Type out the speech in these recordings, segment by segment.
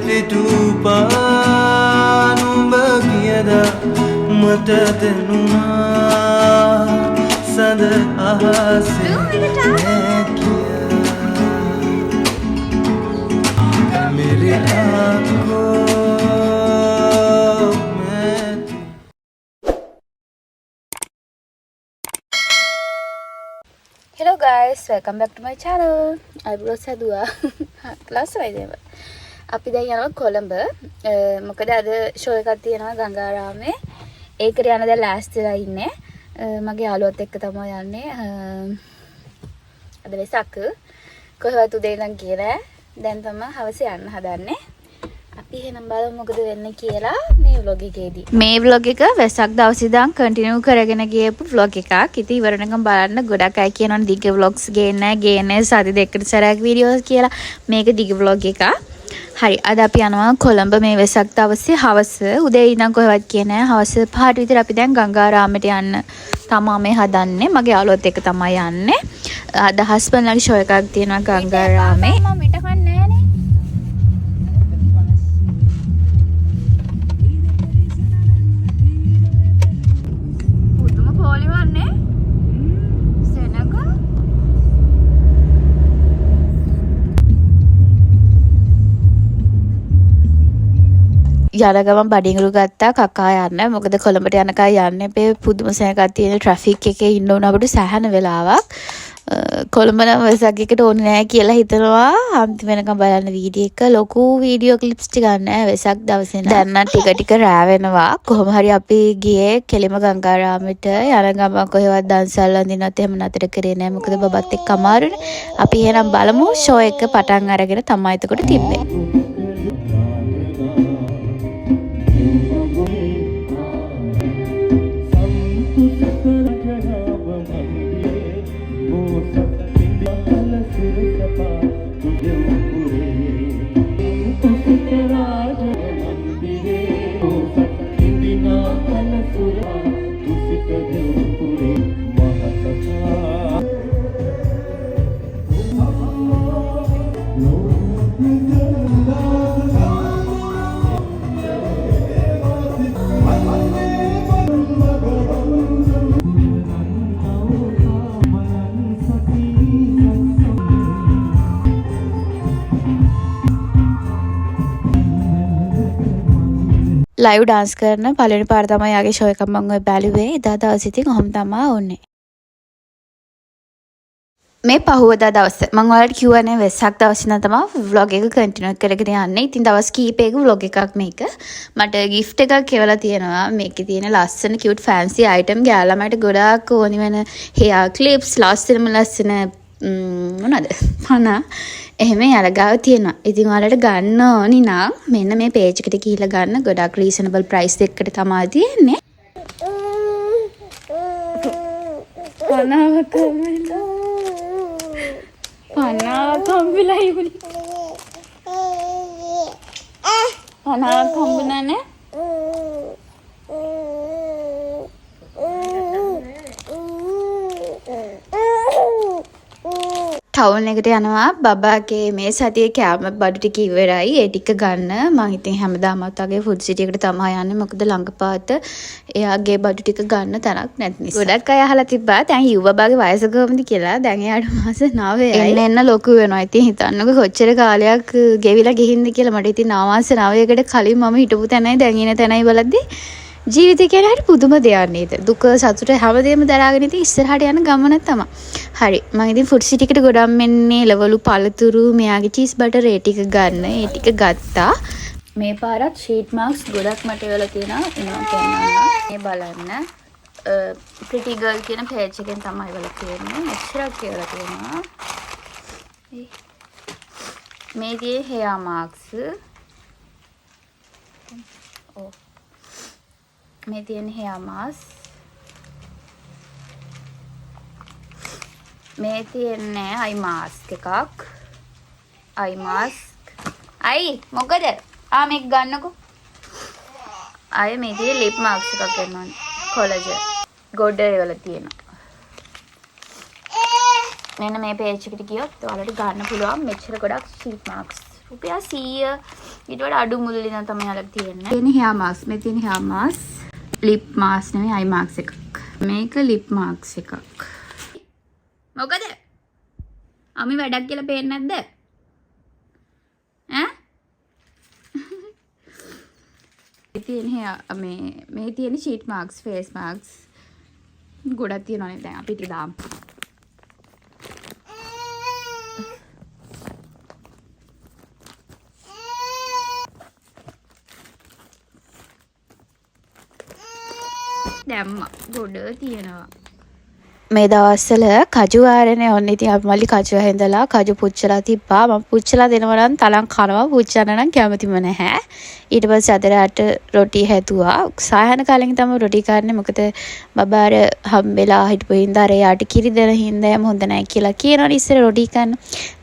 පිටුපා නුඹ කියදා මට දෙනුනා සඳ අහසේ නෑ කියා मेरी आंखों में Hello guys, welcome back to my channel. Eyebrows හැදුවා. ලස්සනයි දේව. අපි දැන් යනවා කොළඹ. මොකද අද ෂෝ එකක් තියෙනවා ගංගාරාමේ. ඒකට යන දැන් ලෑස්තිලා ඉන්නේ. මගේ යාළුවත් එක්ක තමයි යන්නේ. අද වෙසක්. කොහෙවත් උදේ ඉඳන් ගියේ නෑ. දැන් තමයි හවස යන්න හදන්නේ. අපි එහෙනම් බලමු මොකද වෙන්නේ කියලා මේ ව්ලොග් එකේදී. මේ ව්ලොග් එක වෙසක් දවසේ ඉඳන් කන්ටිනියු කරගෙන ගියපු ව්ලොග් එකක්. ඉතින් ඉවර වෙනකම් බලන්න. ගොඩක් අය කියනවනේ දිග ව්ලොග්ස් ගේන්නේ නෑ, ගේන්නේ සති දෙකකට සැරයක් වීඩියෝස් කියලා. මේක දිග ව්ලොග් එකක්. හරි, අද අපි යනවා කොළඹ මේ වෙසක් දවසේ හවස. උදේ ඉඳන් කොහෙවත් ගියේ නෑ. හවස 5ට විතර අපි දැන් ගංගාරාමයට යන්න තමා මේ හදන්නේ. මගේ යාළුවොත් එක්ක තමයි යන්නේ. අද හස්බන්ඩ්ලාගේ ෂෝ එකක් තියෙනවා ගංගාරාමේ. මම මිට කන්නේ නෑනේ. පුදුම පොලිමන්නේ. සෙනග. යන ගමන් බඩිඟුරු ගත්තා කකා යන්න. මොකද කොළඹට යනකම් යන්න එපේ පුදුම සෙනගක් තියෙන ට්‍රැෆික් එකේ ඉන්න උන අපිට සැහැණ වෙලාවක්. කොළඹ නම් වෙසක් එකට ඕනේ නෑ කියලා හිතනවා. අන්තිම වෙනකම් බලන්න වීඩියෝ එක. ලොකු වීඩියෝ ක්ලිප්ස් ටිකක් නෑ වෙසක් දවසේ නම්. දැන් නම් ටික ටික රෑ වෙනවා. කොහොම හරි අපි ගියේ කෙලිම ගංගාරාමෙට. යන ගමන් කොහෙවත් දන්සල් අඳින්නත් එහෙම නතර කරේ නෑ. මොකද බබත් එක්ක අමාරුනේ. අපි එහෙනම් බලමු ෂෝ එක පටන් අරගෙන තමයි එතකොට තිබ්බේ. ලයිව් ඩාන්ස් කරන පළවෙනි පාර තමයි යාගේ ෂෝ එකක් මං ඔය බැලුවේ. එදා දවසේ ඉතින් ඔහොම තමා වුනේ. මේ පහුවදා දවස මං ඔයාලට කිව්වනේ වෙසක් දවසේ ඉඳන් තමා ව්ලොග් එක කන්ටිනියු කරගෙන යන්නේ. ඉතින් දවස් කීපයක ව්ලොග් එකක් මේක. මට ගිෆ්ට් එකක් එවලා තියෙනවා. මේකේ තියෙන ලස්සන කියුට් ෆැන්සි අයිටම් ගෑල් ළමයිට ගොඩාක් ඕනි වෙන හෙයාර් ක්ලිප්ස්, ලස්සනම ලස්සන, මොනවද? පණ එහෙම යාළ ගාව තියෙනවා. ඉතින් ඔයාලට ගන්න ඕනි නම් මෙන්න මේ පේජ් එකට ගිහිල්ලා ගන්න. ගොඩක් රීසනබල් ප්‍රයිස් එකකට තමා තියෙන්නේ. පණාවක් හම්බෙලා. පණාවක් හම්බෙලා ඉවුනි. පණාවක් හම්බුණා නේ? ටවුන් එකට යනවා. බබාගේ මේ සතියේ කෑම බඩු ටික ඉවරයි. ඒ ටික ගන්න. මං ඉතින් හැමදාමත් වගේ ෆුඩ් සිටි එකට තමයි යන්නේ. මොකද ළඟපාත එයාගේ බඩු ටික ගන්න තැනක් නැති නිසා. ගොඩක් අය අහලා තිබ්බා දැන් යුව බබාගේ වයස කොහොමද කියලා. දැන් එයාට මාස 9යි. එන්න එන්න ලොකු වෙනවා. ඉතින් හිතන්නකෝ කොච්චර කාලයක් ගෙවිලා ගිහින්ද කියලා. මට ඉතින් නව මාස 9කට කලින් මම හිටපු තැනයි දැන් ඉන්න තැනයි බලද්දි ජීවිතය කියන්නේ හරි පුදුම දෙයක් නේද? දුක සතුට හැමදේම දරාගෙන ඉතින් ඉස්සරහට යන ගමන තමයි. හරි, මං ඉතින් ෆුඩ් සිටි එකට ගොඩක් මෙන්නේ එළවලු පළතුරු මෙයාගේ චීස් බටර් ඒ ටික ගන්න. ඒ ටික ගත්තා. මේ පාරත් ෂීට් මාස්ක් ගොඩක් මට එවලා තියෙනවා. එනවා පෙන්නන්න. මේ බලන්න. ප්‍රිටි ගර්ල් කියන පේජ් එකෙන් තමයි එවලා තියෙන්නේ. මෙච්චරක් එවලා තියෙනවා. මේ තියෙ හෙයා මාස්ක්. ඔව්. මේ තියෙන හෙයා මාස්ක්. මේ තියෙන්නේ අයි මාස්ක් එකක්. අයි මාස්ක්. අයි මොකද? මේක ගන්නකෝ. ආයේ මේ තියෙන ලිප් මාස්ක් එකක් එනවා. කොලජන්. ගොඩ ඒවල තියෙනවා. මෙන්න මේ පේජ් එකට ගියොත් ඔයාලට ගන්න පුළුවන් මෙච්චර ගොඩක් ෂීට් මාස්ක්. රුපියල් 100 ඊට වඩා අඩු මුදලින් නම් තමයි යාළට තියෙන්නේ. තියෙන හෙයා මාස්ක්, මේ තියෙන හෙයා මාස්ක්, ලිප් මාස්ක් නෙමෙයි අයි මාස්ක් එකක්. මේක ලිප් මාස්ක් එකක්. මොකද? අමි වැඩක් කියලා පේන්නේ නැද්ද? ඈ? මේ තියෙන හෙයා මේ තියෙන ෂීට් මාස්ක්, ෆේස් මාස්ක් ගොඩක් තියෙනවානේ. දැන් අපි ටික දාමු. දැම්මා. ගොඩ තියෙනවා. මේ දවස්වල කජු වාරනේ. ඔන්න ඉතින් අපි මල්ලි කජු හැඳලා කජු පුච්චලා තිබ්බා. මම පුච්චලා දෙනවා නම් තරම් කනවා, පුච්චන්න නම් කැමතිම නැහැ. ඊට පස්සේ අද රාට රොටි හැදුවා. සායන කාලෙන් තමයි රොටි කන්නේ. මොකද බබා අර හම්බෙලා හිටපු හින්දා අර එයාට කිරි දෙන හින්දා එයාම හොඳ නැහැ කියලා කියනවනේ ඉස්සර රොටි කන්න.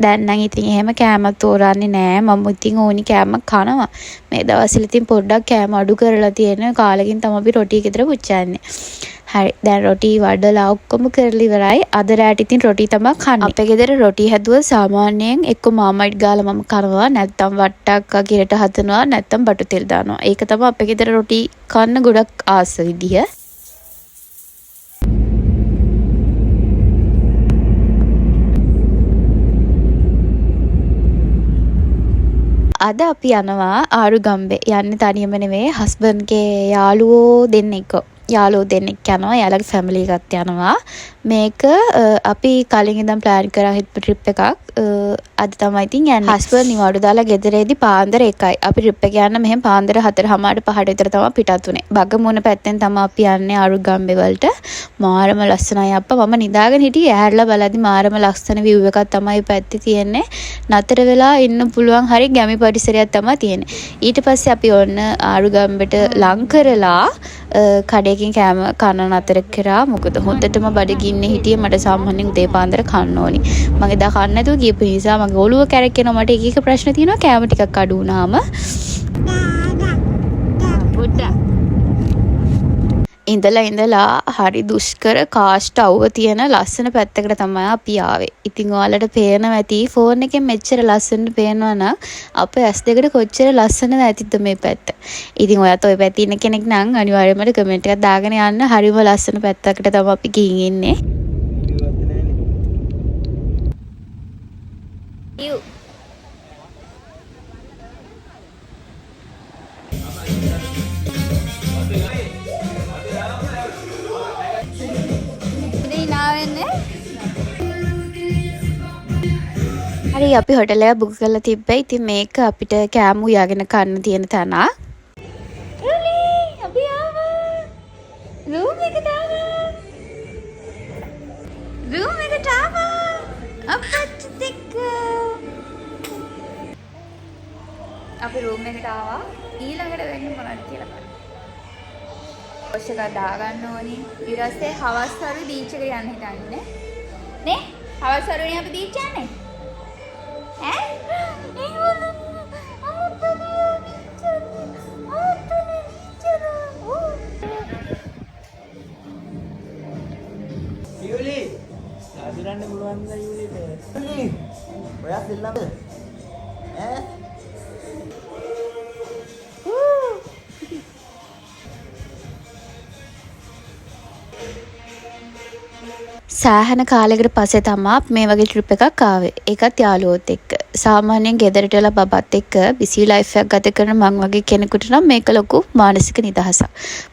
දැන් නම් ඉතින් එහෙම කෑම තෝරන්නේ නෑ. මම ඉතින් ඕනි කෑම කනවා. මේ දවස්වල ඉතින් පොඩ්ඩක් කෑම අඩු කරලා තියෙන කාලෙකින් තමයි අපි රොටි ගෙදර පුච්චන්නේ. හරි, දැන් රොටි වඩලා ඔක්කොම කරලා ඉවරයි. අද රැට ඉතින් රොටි තමයි කන්නේ. අපේ ගෙදර රොටි හැදුවා සාමාන්‍යයෙන් එක්ක මාමයිට් ගාලා මම කනවා, නැත්තම් වට්ටක්කා කිරට හදනවා, නැත්තම් බටු තෙල් දානවා. ඒක තමයි අපේ ගෙදර රොටි කන්න ගොඩක් ආස විදිය. අද අපි යනවා ආරුගම්බේ. යන්නේ තනියම නෙමෙයි, හස්බන්ඩ්ගේ යාළුවෝ දෙන්නෙක්. යාළුවෝ දෙන්නෙක් යනවා, එයාලගේ ෆැමිලි එකත් යනවා. මේක අපි කලින් ඉඳන් ප්ලෑන් කරා හිටපු ට්‍රිප් එකක්. අද තමයි ඉතින් යන්නේ. හස්බන්ඩ් නිවාඩු දාලා ගෙදර එද්දි පාන්දර 1යි. අපි ට්‍රිප් එක යන්න මෙහෙම පාන්දර 4:30 5ට විතර තමයි පිටත් වුනේ. බගමුණ පැත්තෙන් තමයි අපි යන්නේ ආරුගම්බේ වලට. මාරම ලස්සනයි අප්පා. මම නිදාගෙන හිටියේ. ඇහැරලා බලද්දි මාරම ලස්සන විව් එකක් තමයි මේ පැත්තේ තියෙන්නේ. නතර වෙලා ඉන්න පුළුවන් හරි ගැමි පරිසරයක් තමයි තියෙන්නේ. ඊට පස්සේ අපි ඔන්න ආරුගම්බෙට ලං කරලා කඩේකින් කෑම කන නතර කරා. මොකද හොඳටම බඩගින්නේ හිටියේ. මට සාමාන්‍යයෙන් උදේ පාන්දර කන්න ඕනි. මං එදා කන්න නැතුව ගියපු නිසා මගේ ඔළුව කැරකෙනවා. මට එක එක ප්‍රශ්න තියෙනවා කෑම ටිකක් අඩු වුණාම. ඉඳලා ඉඳලා හරි දුෂ්කර කාෂ්ඨ අවුව තියෙන ලස්සන පැත්තකට තමයි අපි ආවේ. ඉතින් ඔයාලට පේනවා ඇති ෆෝන් එකෙන් මෙච්චර ලස්සනට පේනවා නම් අපේ ඇස් දෙකට කොච්චර ලස්සනද ඇතිද මේ පැත්ත. ඉතින් ඔයත් ඔය පැත්තේ ඉන්න කෙනෙක් නම් අනිවාර්යයෙන්ම මට කමෙන්ට් එකක් දාගෙන යන්න. හරිම ලස්සන පැත්තකට තමයි අපි ගිහින් ඉන්නේ. හරි, අපි හොටල් එක බුක් කරලා තිබ්බේ. ඉතින් මේක අපිට කෑම උයාගෙන කන්න තියෙන තැනක්. අපි ආවා. රූම් එකට ආවා. රූම් එකට ආවා. අප්පච්චිත් එක්ක. අපි රූම් එකට ආවා. ඊළඟට වෙන්නේ මොනවද කියලා බලන්න. වොෂ් එකක් දාගන්න ඕනි. ඊට පස්සේ හවස් වරු බීච් එකට යන්න හිතන්නේ. නේ? හවස් වරුනේ අපි බීච් යන්නේ. ඈ? යූලි අඳුරන්න පුළුවන්ද යූලිට? යූලි ඔයා සෙල්ලම්ද? ඈ? සෑහෙන කාලයකට පස්සේ තමා මේ වගේ ට්‍රිප් එකක් ආවේ. ඒකත් යාළුවෝත් එක්ක. සාමාන්‍යයෙන් ගෙදරට වෙලා බබත් එක්ක බිසි ලයිෆ් එකක් ගත කරන මං වගේ කෙනෙකුට නම් මේක ලොකු මානසික නිදහසක්.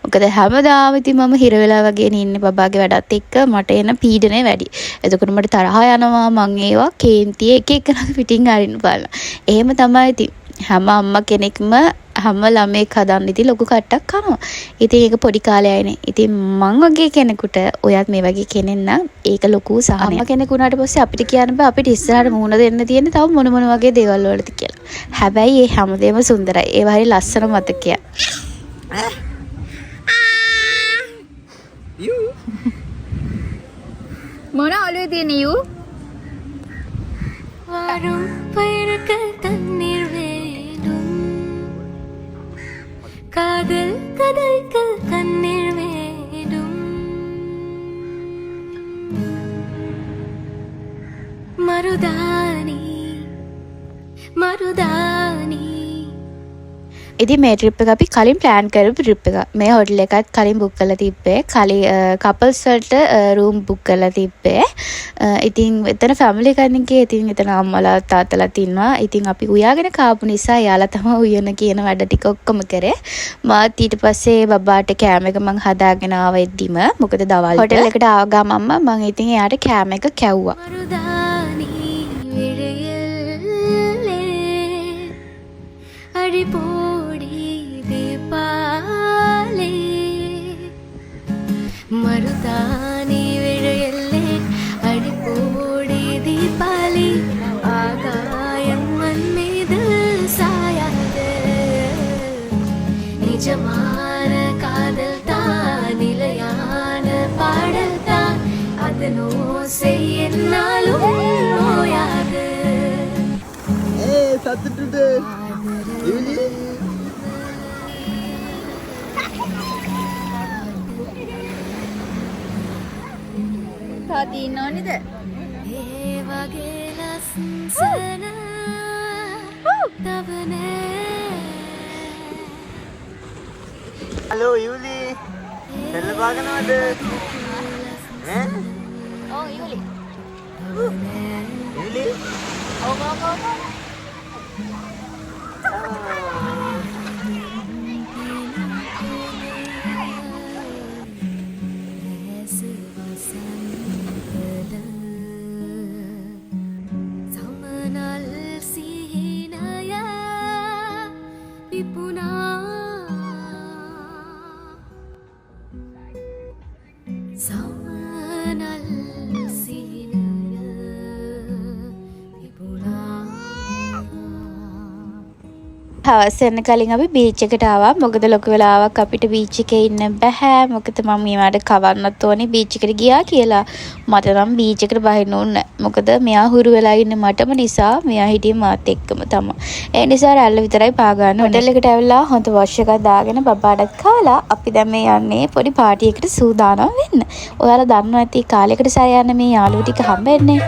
මොකද හැමදාම ඉතින් මම හිර වෙලා වගේ ඉන්නේ බබාගේ වැඩත් එක්ක මට එන පීඩනය වැඩි. එතකොට මට තරහ යනවා, මං ඒවා කේන්තිය එක එක නක පිටින් අරින්න බලනවා. එහෙම තමයි ඉතින් හැම අම්මා කෙනෙක්ම හැම ළමයෙක් හදන්න ඉතින් ලොකු කට්ටක් කනවා. ඉතින් ඒක පොඩි කාලේ අයනේ. ඉතින් මං වගේ කෙනෙකුට ඔයත් මේ වගේ කෙනෙක් නම් ඒක ලොකු සහනයක්. අම්මා කෙනෙක් වුණාට පස්සේ අපිට කියන්න බෑ අපිට ඉස්සරහට මුහුණ දෙන්න තියෙන්නේ තව මොන මොන වගේ දේවල් වලද කියලා. හැබැයි ඒ හැමදේම සුන්දරයි. ඒවා හරි ලස්සන මතකයක්. මොන ඔළුවේ තියෙන you? வாரும் பயிர்கள் தண்ணீர் வேணும், காதல் கதைகள் கண்ணீர் வேணும், மருதாணி මරුදානි. ඉතින් මේ ට්‍රිප් එක අපි කලින් ප්ලෑන් කරපු ට්‍රිප් එක. මේ හෝටල් එකත් කලින් බුක් කරලා තිබ්බේ. කලින් කපල්ස් වලට රූම් බුක් කරලා තිබ්බේ. ඉතින් එතන ෆැමිලි එකක් ගියේ. ඉතින් එතන අම්මලා තාත්තලාත් ඉන්නවා. ඉතින් අපි උයාගෙන කාපු නිසා එයාලා තමයි උයන කියන වැඩ ටික ඔක්කොම කරේ. මාත් ඊට පස්සේ බබාට කෑම එක මං හදාගෙන ආවා එද්දිම. මොකද දවල්ට හෝටල් එකට ආව ගමන්ම මං ඉතින් එයාට කෑම එක කැව්වා. මරුදානි විරයල්ලේ අඩි පොඩි දීපාලේ මරුදානි විරයල්ලේ අඩි පොඩි දීපාලේ ආගායම් මන් மீது சாயாது நிஜமான காதல் தான் நிலையான பாடல் தான் அதன் ஓசை என்னாலும் ஓயாது. ඒ සතුටුද යුලි? තාත්ති ඉන්න ඕනේද? ඒ වගේ ලස්සන තව නෑ. හලෝ යුලි, සෙල්ල බාගනවද? ඈ? ඔව් යූලි. යුලි? ඔව් ඔව් ඔව්. ඇස වසන්තල සමනල් සිහිනය පිපුණා සමනල් සිහිනය පිපුණා. හවස් වෙන්න කලින් අපි බීච් එකට ආවා. මොකද ලොකු වෙලාවක් අපිට බීච් එකේ ඉන්න බැහැ. මොකද මම මෙයාට කවන්නත් ඕනේ බීච් එකට ගියා කියලා. මට නම් බීච් එකට බහින්න ඕනේ නෑ. මොකද මෙයා හුරු වෙලා ඉන්නේ මටම නිසා මෙයා හිටියේ මාත් එක්කම තමයි. ඒ නිසා රැල්ල විතරයි පා ගන්න ඕනේ. හෝටල් එකට ඇවිල්ලා හොඳ වොෂ් එකක් දාගෙන බබාටත් කාලා අපි දැන් මේ යන්නේ පොඩි පාටි එකකට සූදානම් වෙන්න. ඔයාලා දන්නවා ඇති කාලයකට සැරයක් යන මේ යාළුවෝ ටික හම්බෙන්නේ.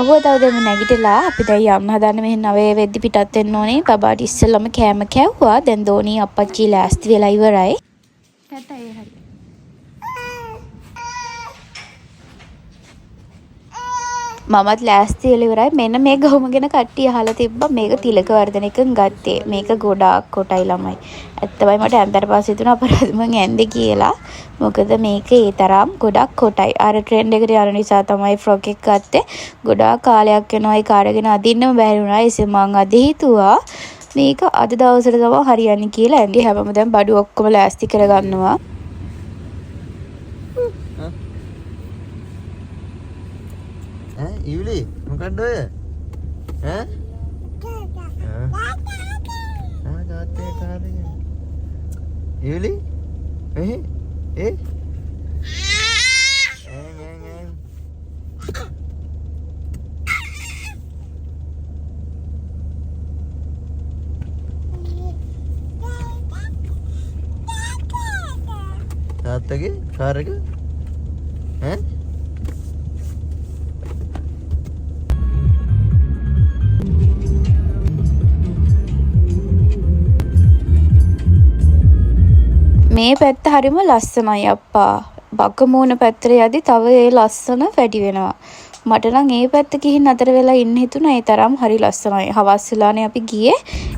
පහුවදා උදේම නැගිටලා අපි දැන් යන්න හදන්නේ මෙහෙන් 9 වෙද්දි පිටත් වෙන්න ඕනේ. බබාට ඉස්සෙල්ලම කෑම කැව්වා. දැන් දෝණී අප්පච්චි ලෑස්ති වෙලා ඉවරයි. මමත් ලෑස්ති වෙලා ඉවරයි. මෙන්න මේ ගහුම ගැන කට්ටිය අහලා තිබ්බා. මේක තිලක වර්ධන එකෙන් ගත්තේ. මේක ගොඩාක් කොටයි ළමයි. ඇත්තමයි මට ඇන්දට පස්සේ හිතුණා අපරාධ මං ඇන්දේ කියලා. මොකද මේක ඒ තරම් ගොඩක් කොටයි. අර ට්‍රෙන්ඩ් එකට යන නිසා තමයි ෆ්‍රොක් එක ගත්තේ. ගොඩාක් කාලයක් යනවා ඒක අරගෙන අදින්නම බැරි වුණා. ඒ නිසා මං අද හිතුවා මේක අද දවසට තමයි හරියන්නේ කියලා. ඇන්දි හැමෝම දැන් බඩු ඔක්කොම ලෑස්ති කරගන්නවා. ඈ යුලි මොකද්ද ඔය? ඈ? ආ තාත්තේ කාර් එක. යුලි? එහේ ඒ? ඈ ඈ ඈ. තාත්තගේ කාර් එක? ඈ? මේ පැත්ත හරිම ලස්සනයි අප්පා. බකමූණ පැත්තට යද්දි තව ඒ ලස්සන වැඩි වෙනවා. මට නම් ඒ පැත්ත ගිහින් නතර වෙලා ඉන්න හිතුණා. ඒ තරම් හරි ලස්සනයි. හවස් වෙලානේ අපි ගියේ.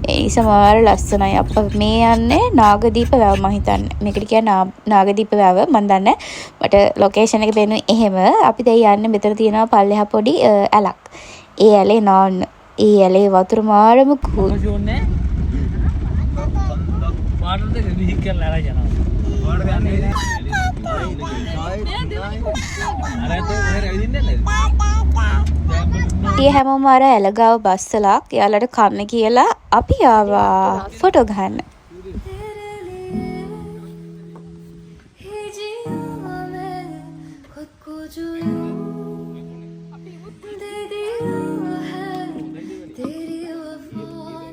ඒ නිසා මාර ලස්සනයි අප්පා. මේ යන්නේ නාගදීප වැව මං හිතන්නේ. මේකට කියන්නේ නාගදීප වැව මං දන්නේ නෑ. මට ලොකේෂන් එක පේන්නේ එහෙම. අපි දැන් යන්නේ මෙතන තියෙනවා පල්ලෙහා පොඩි ඇලක්. ඒ ඇලේ නාන්න. ඒ ඇලේ වතුර මාරම කූල්. පාටද විහික් කරලා අරන් යනවා. පාට ගන්න. අර ඇත්තෝ ඔහෙ ඇවිදින්නේ නැද්ද? ඒ හැමෝම අර ඇල ගාව බස්සලා එයාලට කන්න කියලා අපි ආවා ෆොටෝ ගහන්න. तेरे लिए ही जिया मैं खुद को जो यूं दे दिया है तेरी वफा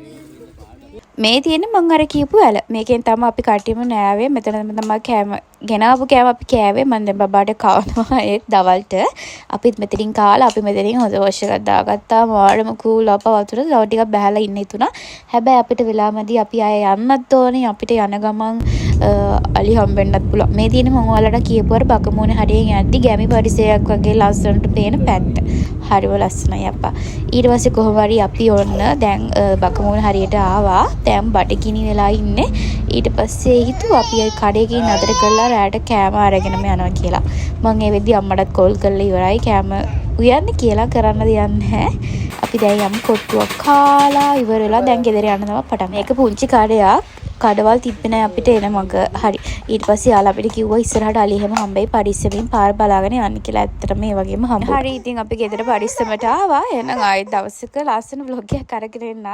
ने। මේ තියෙන්නේ මං අර කියපු ඇල. මේකෙන් තමයි අපි කට්ටියම නෑවේ. මෙතන තමයි කෑම ගෙනාවු කෑම අපි කෑවේ. මං දැන් බබාට කවනවා ඒත් දවල්ට. අපිත් මෙතනින් කාලා අපි මෙතනින් හොඳ වොෂ් එකක් දාගත්තා. මාරම කූල් අප වතුර තව ටිකක් බහැලා ඉන්න හිතුණා. හැබැයි අපිට වෙලා මදි, අපි ආයෙ යන්නත් ඕනේ. අපිට යන ගමන් අලි හම්බෙන්නත් පුළුවන්. මේ තියෙන්නේ මං ඔයාලට කියපු අර බකමූණ හරියෙන් යද්දි ගැමි පරිසරයක් වගේ ලස්සනට පේන පැත්ත. හරිම ලස්සනයි අප්පා. ඊට පස්සේ කොහොම හරි අපි ඔන්න දැන් බකමූණ හරියට ආවා. දැන් බඩගිනි වෙලා ඉන්නේ. ඊට පස්සේ හිතුවා අපි අය කඩේකින් නතර කරලා රැට කෑම අරගෙනම යනවා කියලා. මං ඒ වෙද්දි අම්මටත් කෝල් කරලා ඉවරයි, කෑම උයන්න කියලා. කරන්න දෙයක් නැහැ. අපි දැන් යමු. කොට්ටුවක් කාලා ඉවර වෙලා දැන් ගෙදර යන්න තමයි පටන්. මේක පුංචි කඩයක්. කඩවල් තිබ්බේ නෑ අපිට එන මග. හරි. ඊට පස්සේ යාළුවා අපිට කිව්වා ඉස්සරහට අලි එහෙම හම්බෙයි, පරිස්සමින් පාර බලාගෙන යන්න කියලා. ඇත්තටම ඒ වගේම හම්බුණා. හරි, ඉතින් අපි ගෙදර පරිස්සමට ආවා. එහෙනම් ආයෙත් දවසක ලස්සන ව්ලොග් එකක් අරගෙන එන්න.